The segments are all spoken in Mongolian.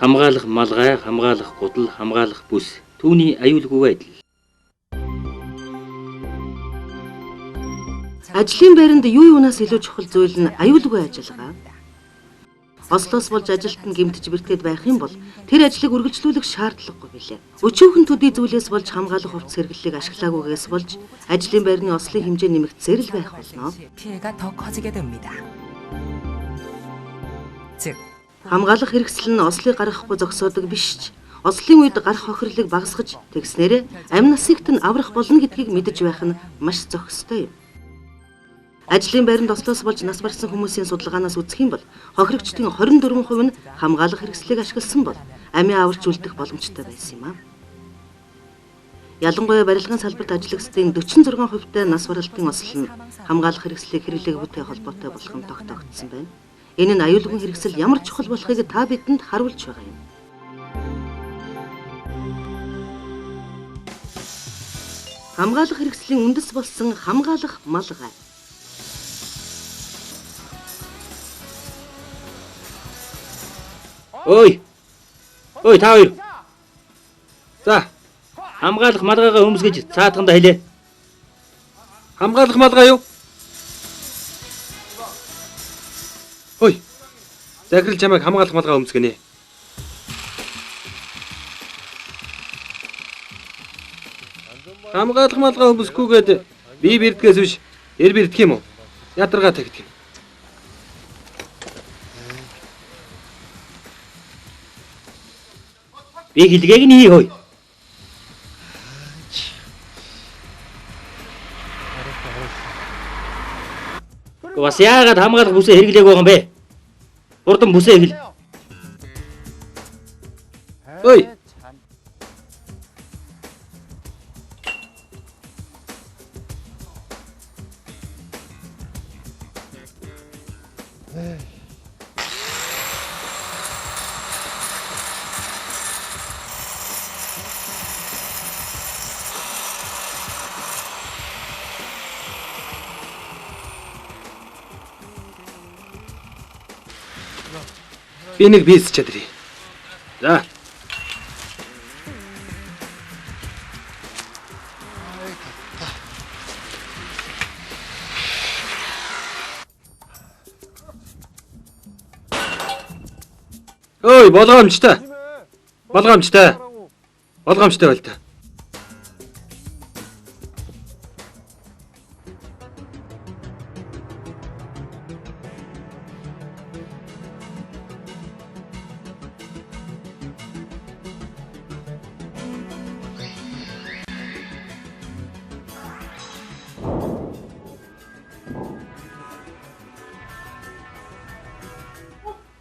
Хамгаалах малгай, хамгаалах гудал, хамгаалах бүс түүний аюулгүй байдал. Ажлын байранд юу юунаас илүү чухал зүйл нь аюулгүй ажиллагаа. Ослоос болж ажилт нь гэмтэж бэртээд байх юм бол тэр ажлыг үргэлжлүүлэх шаардлагагүй билээ. Өчүүхэн төдий зүйлээс болж хамгаалах хувцас хэрэглэлийг ашиглаагүйгээс болж ажлын байрны ослын хэмжээ нэмэгдсээр л байх болно. 피해가 더 커지게 됩니다. 즉, Хамгаалах хэрэгсэл нь ослыг гаргахгүй зогсоодог биш ч ослын үед гарах хохирлыг багасгаж тэгснээрээ амь насыг тань аврах болно гэдгийг мэдэж байх нь маш зохистой юм. Ажлын байранд ослоос болж нас барсан хүмүүсийн судалгаанаас үзэх юм бол хохирогчдын 24% нь хамгаалах хэрэгслийг ашигласан бол амиа аварч үлдэх боломжтой байсан юм а. Ялангуяа барилгын салбарт ажиллагчдын 46%-тай нас баралтын осол нь хамгаалах хэрэгслийг хэрэглээгүйтэй холбоотой болох нь тогтоогдсон байна. Энэ нь аюулгүй хэрэгсэл ямар чухал болохыг та бидэнд харуулж байгаа юм. Хамгаалах хэрэгслийн үндэс болсон хамгаалах малгай. Ой. Ой та хоёр. За. Хамгаалах малгайгаа өмсгөж цаатганда хэлээ. Хамгаалах малгай юу? Хөөе. Захирал чамайг хамгаалах малгай өмсгөнэ. Хамгаалах малгай өмсөхгүйгээд би бэрдгээс биш эр бэрдэх юм уу? Ядаргаа тагдаг юм. Би хэлгээг нь хий хөөе. Бас яагаад хамгаалах бүсээ хэрэглээгүй байгаа юм бэ? Хурдан бүсээ хэл. Ой. Би нэг бизнес чадрий. За. Ой, болгоомжтой. Болгоомжтой. Болгоомжтой байл та.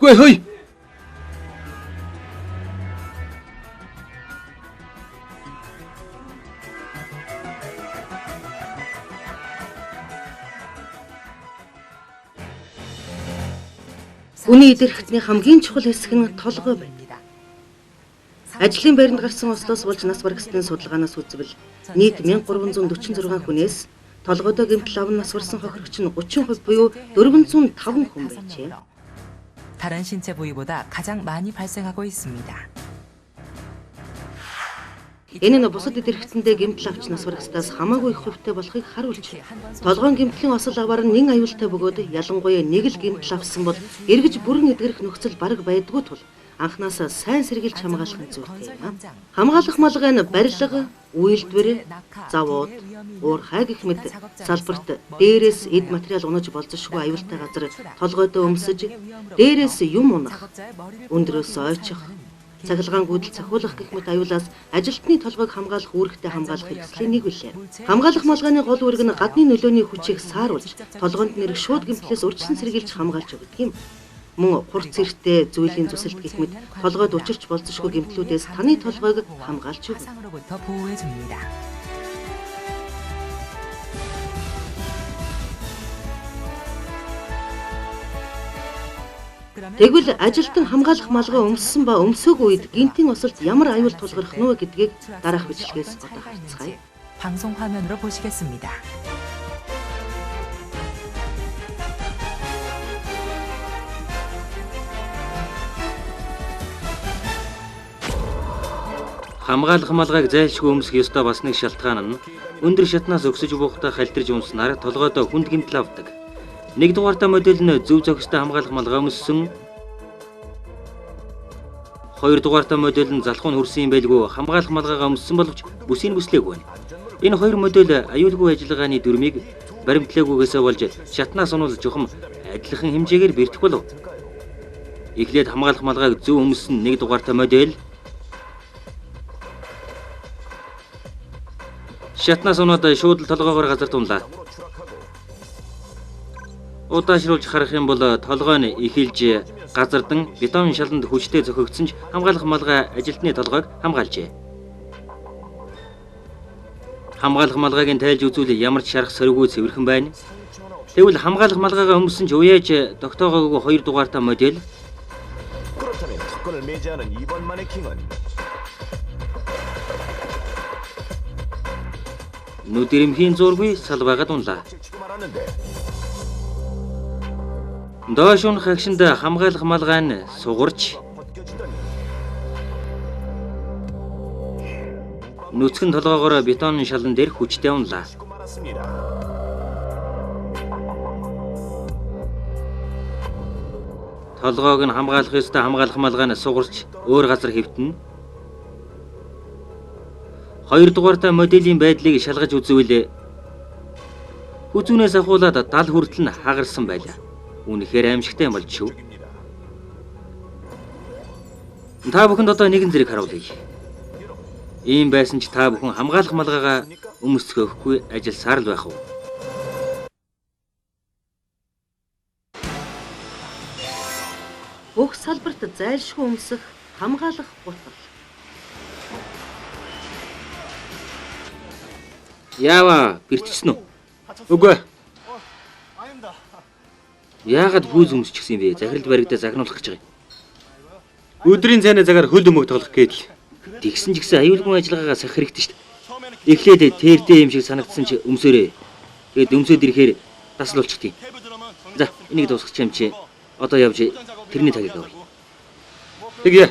Гүй хөөе. Хүний эд эрхтний хамгийн чухал хэсэг нь толгой байдаг. Ажлын байранд гарсан ослоос болж нас барагсдын судалгаанаас үзвэл нийт 1346 хүнээс толгойдоо гэмтэл аван нас барсан хохирогч нь 30% буюу 405 хүн байжээ. 다른 신체 부위보다 가장 많이 발생하고 있습니다. Энэ нь бусад эд эрхтэндээ гэмтэл авч нас барагсдаас хамаагүй их хувьтай болохыг харуулж байна. Толгойн гэмтлийн осол аваар нь нэн аюултай бөгөөд ялангуяа нэг л гэмтэл авсан бол эргэж бүрэн эдгэрэх нөхцөл бараг байдгүй тул анхнаасаа сайн сэргийлж хамгаалах нь зүйтэй юм. Хамгаалах малгай нь барилга, үйлдвэр, завууд, уурхай гэх мэт салбарт дээрээс эд материал унаж болзошгүй аюултай газар толгойдоо өмсөж, дээрээс юм унах, өндрөөс ойчих, цахилгаан гүйдэл цахиулах гэх мэт аюулаас ажилтны толгойг хамгаалах үүрэгтэй хамгаалах хэрэгслийн нэг билээ. Хамгаалах малгайны гол үүрэг нь гадны нөлөөний хүчийг сааруулж, толгойнд нэрэх шууд гэмтлээс урьдчилан сэргийлж хамгаалж өгдөг юм. Мөн хурц эртээ зүйлийн зүсэлт гэх мэт толгойд учирч болзошгүй гэмтлүүдээс таны толгойг хамгаалж өгнө. 화상으로부터 보호해 줍니다. Тэгвэл ажилтан хамгаалах малгай өмссөн ба өмсөөгүй үед гэнтийн осолд ямар аюул тулгарх нь вэ гэдгийг дараах бичлэгээс одоо харцгаая. 방송 화면으로 보시겠습니다. Хамгаалах малгайг зайлшгүй өмсөх ёстой бас нэг шалтгаан нь өндөр шатнаас өксөж буухтаа халдирж унснаар толгойдоо хүнд гэмтэл авдаг. Нэг дугаартай модель нь зөв зохистой хамгаалах малгай өмссөн. Хоёр дугаартай модель нь залхуу нь хөрсөн юм байлгүй хамгаалах малгайгаа өмссөн боловч бүсийг бүслээгүй байна. Энэ хоёр модель аюулгүй ажиллагааны дүрмийг баримтлаагүйгээсээ болж шатнаас унвал чухам адилхан хэмжээгээр бэртэх болов. Эхлээд хамгаалах малгайг зөв өмссөн нэг дугаартай модель шатнаас унаад шууд л толгоогоор газар тунлаа. Удаашруулж харах юм бол толгой нь эхэлж газардан бетон шаланд хүчтэй зохигдсон ч хамгаалах малгай ажилтны толгойг хамгаалжээ. Хамгаалах малгайг нь тайлж үзвэл ямар ч шарах сориггүй цэвэрхэн байна. Тэгвэл хамгаалах малгайгаа өмссөн ч уяаж тогтоогоогүй хоёр дугаартай модель 그렇다면 특권을 매제하는 2번 마네킹은 нүд ирэмхийн зургүй салбаагаад унлаа. 치고 말았는데 Доош унах агшинд хамгаалах малгай нь сугарч 벗겨지더니 нүцгэн толгоогоор бетон шалан дээр хүчтэй унлаа. 치고 말았습니다. Толгойг нь хамгаалах ёстой хамгаалах малгай нь сугарч өөр газар хэвтэнэ. Хоёр дугаартай моделийн байдлыг шалгаж үзвэл хүзүүнээс ахуулаад 70 хүртэл нь хагарсан байлаа. Үнэхээр аимшигтай юм болж шүү. Та бүхэнд одоо нэгэн зэрэг харуулъя. Ийм байсан ч та бүхэн хамгаалах малгайгаа өмсгөхгүй ажилласаар л байх уу? Бүх салбарт зайлшгүй өмсөх хамгаалах гутал. Яава, бэртчихсэн үү? Үгүй. Яагаад пүүз өмсчихсэн юм бэ? Захиралд баригдаа загнуулах гэж байгаа юм. Өдрийн цайны цагаар хөл өмөг тоглох гээд л. Тэгсэн ч гэсэн аюулгүй ажиллагаагаа сах хэрэгтэй шүү дээ. Эхлээд тэрдээ юм шиг санагдсан чи өмсөөрэй. Тэгээд өмсөөд ирэхээр дасал болчих тийм. За, энийг дуусгах юм чи. Одоо явж тэрний тагийг авъя. Тэгье.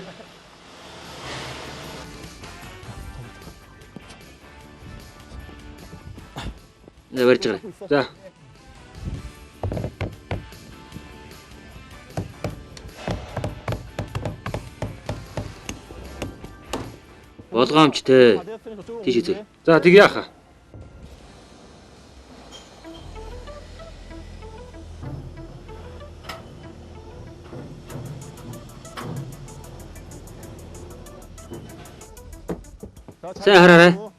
За, барьж байгаа. За. Болгоомжтой. Тийш үзээ. За тэгье яах. Сайн хараарай.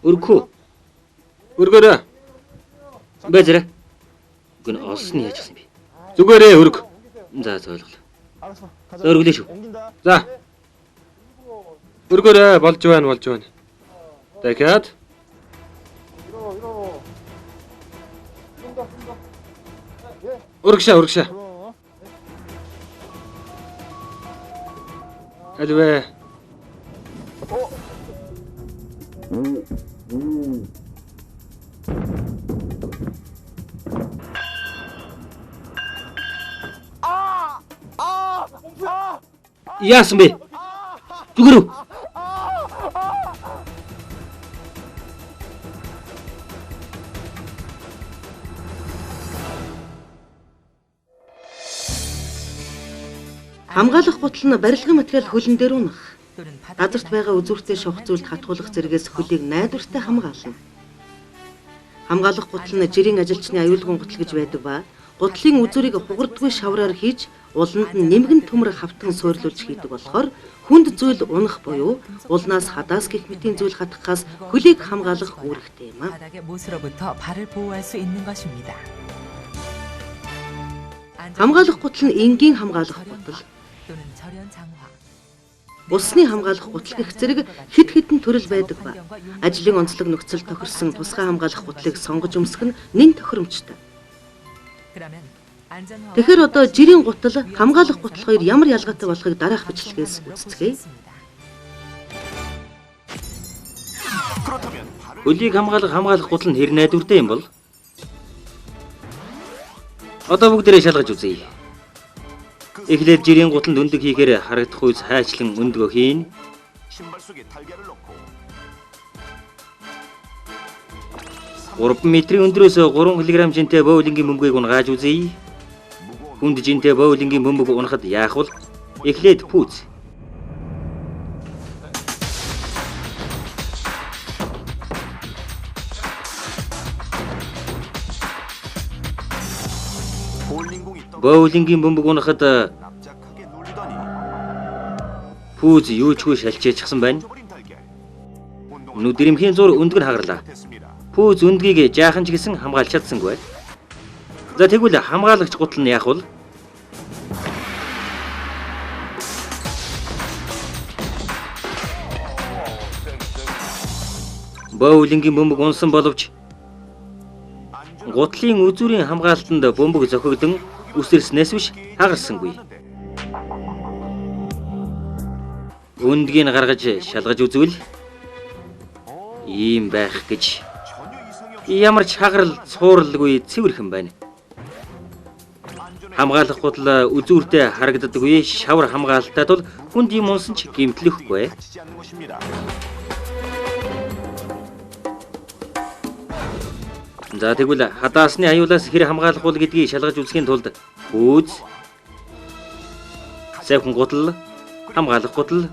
Өргөх үү? Өргөөрэй. Бэзэрэ. Гүн олсон нь яажсан бэ? Зүгээрээ өрг. За за ойлголоо. За өргөлөө шүү. За. Өргөөрэй болж байна болж байна. Дахиад. Өргөшөө өргөшөө. Альвэ. Яасан бэ? Зүгээр үү? Хамгаалах гутал нь барилгын материал хөлн дээр унах. Газарт байгаа үзүүртэй шавх зүйлд хатгуулах зэргээс хөлийг найдвартай хамгаална. Хамгаалах гутал нь жирийн ажилчны аюулгүй гутал гэж байдаг ба гутлын үзүүрийг хугардгүй шавраар хийж уланд нь нэмгэн төмөр хавтан суйрлуулж хийдэг болохоор хүнд зүйл унах буюу улнаас хадаас гэх мэтийн зүйл хатгахаас хөлийг хамгаалах үүрэгтэй юм а. 바닥의 못으로부터 발을 보호할 수 있는 것입니다. Хамгаалах гутал нь энгийн хамгаалах гутал, 또는 절연 장화. усны хамгаалах гутал гэх зэрэг хэд хэдэн төрөл байдаг ба ажлын онцлог нөхцөл тохирсон тусгай хамгаалах гутлыг сонгож өмсөх нь нэн тохиромжтой. 그러면 안전화와 Тэгэхээр одоо жирийн гутал, хамгаалах гутал хоёр ямар ялгаатай болохыг дараах бичлэгээс үзцгээе. Хөлийг хамгаалах гутал нь хэр найдвартай юм бол? Одоо бүгдээрээ шалгаж үзье. Эхлээд жирийн гутланд өндөг хийхээр харагдах үз хайчлан өндгөө хийн. 3 метрийн өндрөөс 3 кг жинтэй боулингийн бөмбөгийг унгааж үзье. Хүнд жинтэй боулингийн бөмбөг унахад яах вэ? Эхлээд пүүз. Боулингийн бөмбөг унахад пүүз юу ч хүү шалчээчихсэн байна. Нүдэрэмхийн зур өндөг нь хагарлаа. Пүүз өндгийг жаахан ч гэсэн хамгаалж чадсангүй. За тэгвэл хамгаалагч гутал нь яах вэ? Боулингийн бөмбөг унсан боловч гутлын үзүүрийн хамгаалтанд бөмбөг зохигдон үсэрснээс биш хагарсангүй. Өндгийг гаргаж шалгаж үзвэл ийм байх гэж ямар ч хагарал цууралгүй цэвэрхэн байна. Хамгаалах гутал үзүүртэй харагддаггүй шавар хамгаалалттай тул хүнд юм унсан ч гэмтлэхгүй. За тэгвэл хадаасны аюулаас хэр хамгаалах бол гэдгийг шалгаж үзэхийн тулд пүүз, сайхан гутал, хамгаалах гутал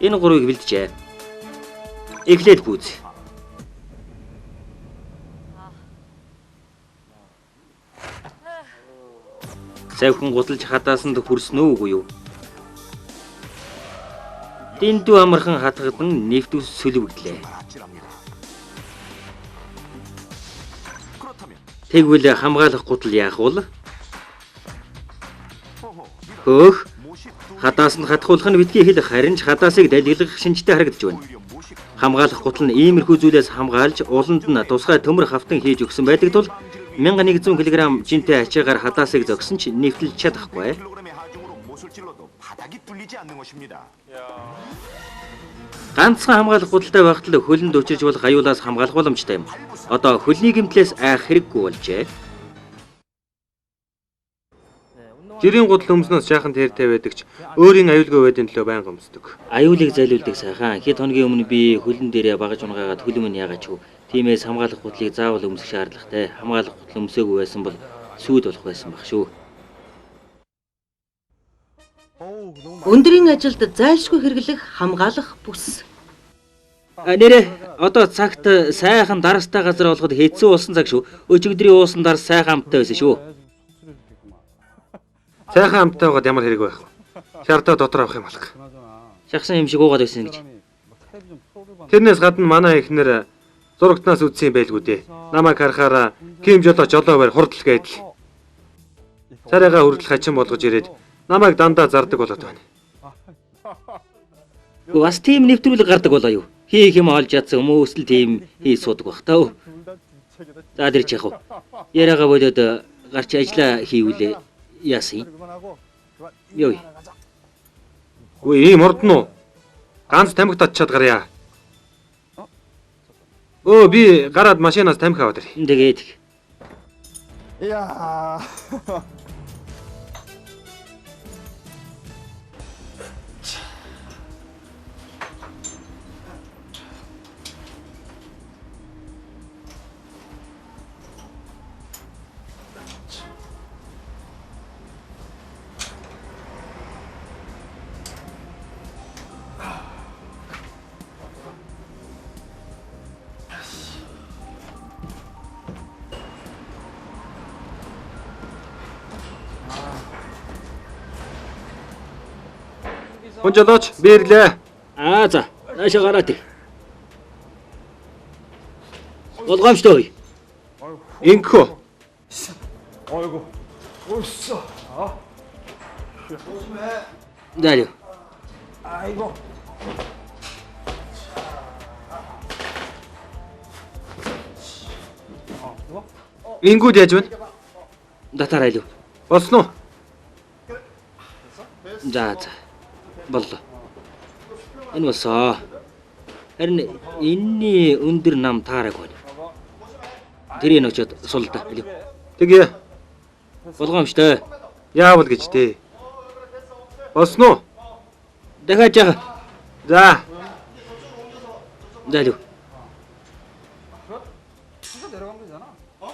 энэ гурвыг бэлджээ. Эхлээд пүүз. Сайхан гуталж хадаасанд хүрсэн үү үгүй юу? Дэндүү амархан хатгадан нэвт ус сөлөвгдлээ. Тэгвэл хамгаалах гутал яах вэ? Хөөх, хадаас нь хатгуулах нь битгий хэл, харин ч хадаасыг далиглах шинжтэй харагдаж байна. Хамгаалах гутал нь иймэрхүү зүйлээс хамгаалж уланд нь тусгай төмөр хавтан хийж өгсөн байдаг тул 1100 кг жинтэй ачаагаар хадаасыг зогсон ч нэвтэлж чадахгүй. Ганцхан хамгаалах гуталтай байхад л хөлөнд учирч болох аюулаас хамгаалах боломжтой юм. Одоо хөлний гэмтлээс айх хэрэггүй болжээ. Жирийн гутал өмснөөс жаахан тэртэй байдаг ч өөрийн аюулгүй байдгийн төлөө байнга өмсдөг. Аюулыг зайлуулдаг сайхан. Хэд хоногийн өмнө би хөлн дээрээ багаж унгаагаад хөлөм нь яагач юу. Тиймээс хамгаалах гутлыг заавал өмсөх шаардлагатай. Хамгаалах гутал өмсөөгүй байсан бол сүйд болох байсан баг шүү. Өндрийн ажилд зайлшгүй хэрэглэх хамгаалах бүс. Нэрээ одоо цагт сайхан дарастай газар болоход хэцүү болсон цаг шүү. Өчигдрийн уусан дарс сайхан амттай байсан шүү. Сайхан амттай байгаад ямар хэрэг байх вэ? Шардаа дотор авах юм алга. Шахсан юм шиг уугаад байсан гэж. Тэрнээс гадна манай эхнэр зурагтнаас үдсэн юм байлгүй дээ. Намайг харахаараа Ким жолоо жолоо барь хурдл гэдэл. Царайгаа хүртэл хачин болгож ирээд намайг дандаа зардаг болоод байна. Бас тийм нэвтрүүлэг гардаг болоо юу? Хийх юм олж ядсан хүмүүс л тийм хий суудаг бах таа. За тэр чи яах вэ? Яриагаа болоод гарч ажиллаа хийвлээ. Яасан юм? Йой. Үгүй ийм хурдан уу? Ганц тамхи татчаад гарья. Өө би гараад машинаас тамхи аваад ирье. Тэгээд. Яа. Хүн жолооч би ирлээ. Аа за, наашаа гараад ир. Болгоомжтой. Ингэхүү. Ойгоо. Өссөн. Далю. Айгоо. Ингүүд яаж байна? Татаар айлв. Болсон уу? За за. Боллоо. Энэ болсоо. Харин энэний өндөр нам таараагүй байна. Тэрийг очиод сул да. Илүү. Тэгье. Болгоомжтой. Яавал гэж дээ. Болсон уу? Дахиад яах. За. За илүү.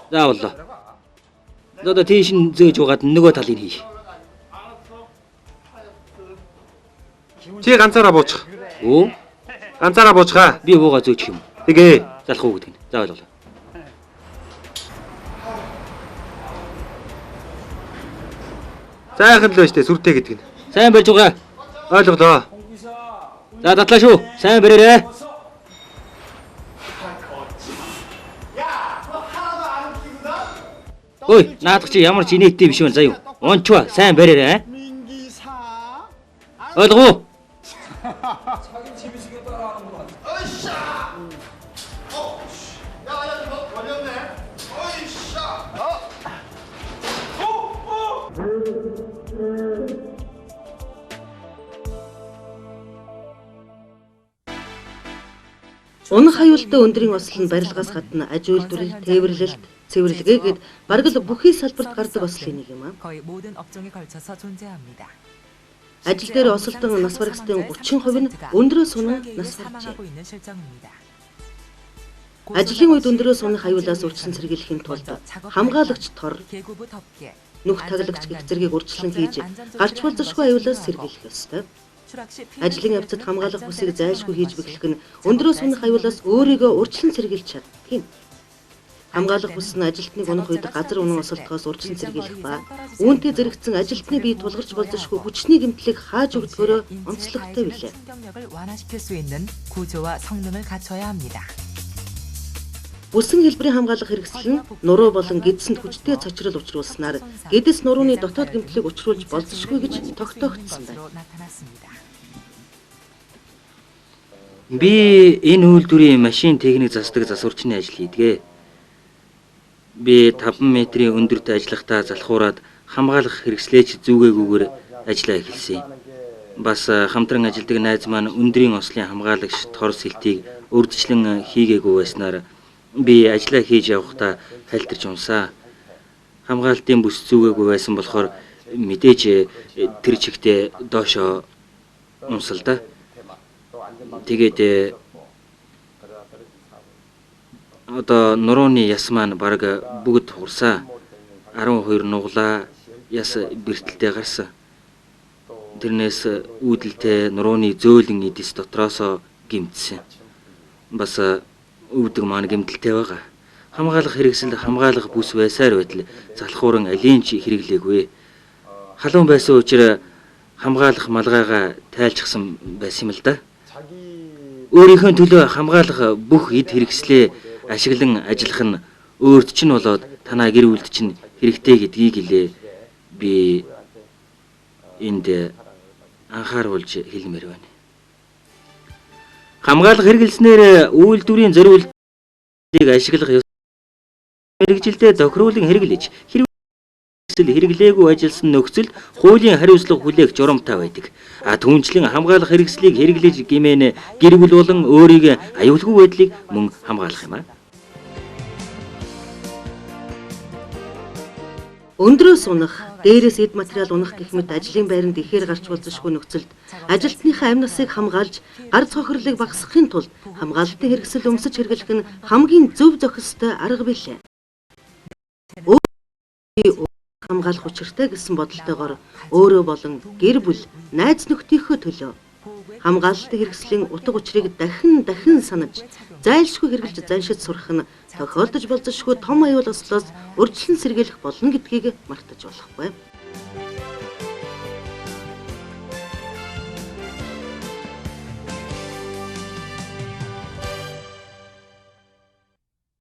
За боллоо. Одоо тийш нь зөөж угаад нөгөө талыг хий. Чи ганцаараа буучих. Өө? Ганцаараа буучихаа. Би буугаа зөөчих юм. Тэгээ. Залах уу гэдэг нь. За ойлголоо. Сайхан л байж тээ сүртэй гэдэг нь. Сайн барьж угаа. Ойлголоо. За татлаа шүү. Сайн бариарай. Ой, наадах чи ямар ч инээдтэй биш юм заяа. Унчва, сайн бариарай. Ойлгов уу? Унах аюултай өндрийн осол нь барилгаас гадна аж үйлдвэрлэл, тээвэрлэлт, цэвэрлэгээ гээд бараг л бүхий салбарт гардаг ослын нэг юм аа. Ажил дээр осолдон нас барагчдын 30% нь өндрөөс унан нас баржээ. Ажлын үед өндрөөс унах аюулаас урьдчилан сэргийлэхийн тулд хамгаалагч тор, нүх таглагч гэх зэргийг урьдчилан хийж гарч болзошгүй аюулаас сэргийлэх ёстой. Ажлын явцад хамгаалах бүсийг зайлшгүй хийж бэхлэх нь өндрөөс унах аюулаас өөрийгөө урьдчилан сэргийлж чаддаг юм. Хамгаалах бүс нь ажилтныг унах үед газар унан осолдохоос урьдчилан сэргийлэх ба үүнтэй зэрэгцэн ажилтны бие тулгарч болзошгүй хүчний гэмтлийг хааж өгдгөөрөө онцлогтой билээ. Бүсэн хэлбэрийн хамгаалах хэрэгсэл нь нуруу болон гэдэсэнд хүчтэй цочрол учруулснаар гэдэс нурууны дотоод гэмтлийг учруулж болзошгүй гэж тогтоогдсон байна. Би энэ үйлдвэрийн машин техник засдаг засварчны ажил хийдэг. Би 5 метрийн өндөрт ажиллахдаа залхуураад хамгаалах хэрэгслээч зүгээгүйгээр ажиллаа эхэлсэн. Бас хамтран ажилладаг найз маань өндрийн ослын хамгаалагч тор сэлтийг урьдчилан хийгээгүй байснаар би ажлаа хийж явахдаа халтарч унсаа. Хамгаалтын бүс зүгээгүй байсан болохоор мэдээж тэр чигтээ доошоо унсал да. Тэгээд одоо нурууны яс маань бараг бүгд хурсаа. 12 нуглаа яс бэртэлтэй гарсан. Тэрнээс үүдэлтэй нурууны зөөлөн эдис дотроосоо гэмтсэн. Бас өвдөг маань гэмтэлтэй байгаа. Хамгаалах хэрэгсэл хамгаалах бүс байсаар байтал залхууран алийн ч хэрэглээгүй. Халуун байсан учраас хамгаалах малгайгаа тайлчсан байсан юм л да. Өөрийнхөө төлөө хамгаалах бүх эд хэрэгслээ ашиглан ажиллах нь өөрт чинь болоод танаа гэр бүлд чинь хэрэгтэй гэдгийг хэлээ. Би энд анхааруулж хэлмээр байна. Хамгаалах хэрэглэснээр үйлдвэрийн зориултыг ашиглах мэргэжилдээ тохируулан хэрэглэж хэрэгсэл хэрэглээгүй ажилласан нөхцөлд хуулийн хариуцлага хүлээх журамтай байдаг. А түүнчлэн хамгаалах хэрэгслийг хэрэглэж гимэн гэр бүл болон өөрийг аюулгүй байдлыг мөн хамгаалах юм а. Өндрөөс унах, дээрээс эд материал унах гэх мэт ажлын байранд ихээр гарч болзошгүй нөхцөлд ажилтныхаа амь насыг хамгаалж, гар цохирлыг багасгахын тулд хамгаалалтын хэрэгсэл өмсөж хэрэглэх нь хамгийн зөв зохистой арга билээ. Өөрийгөө хамгаалах учиртай гэсэн бодолтойгоор өөрөө болон гэр бүл, найз нөхдийнхөө төлөө хамгаалалтын хэрэгслийн утга учирыг дахин дахин санаж, зайлшгүй хэрэглэж заншиж сурах нь тохиолдож болзошгүй том аюул ослоос урьдчилан сэргийлэх болно гэдгийг мартаж болохгүй.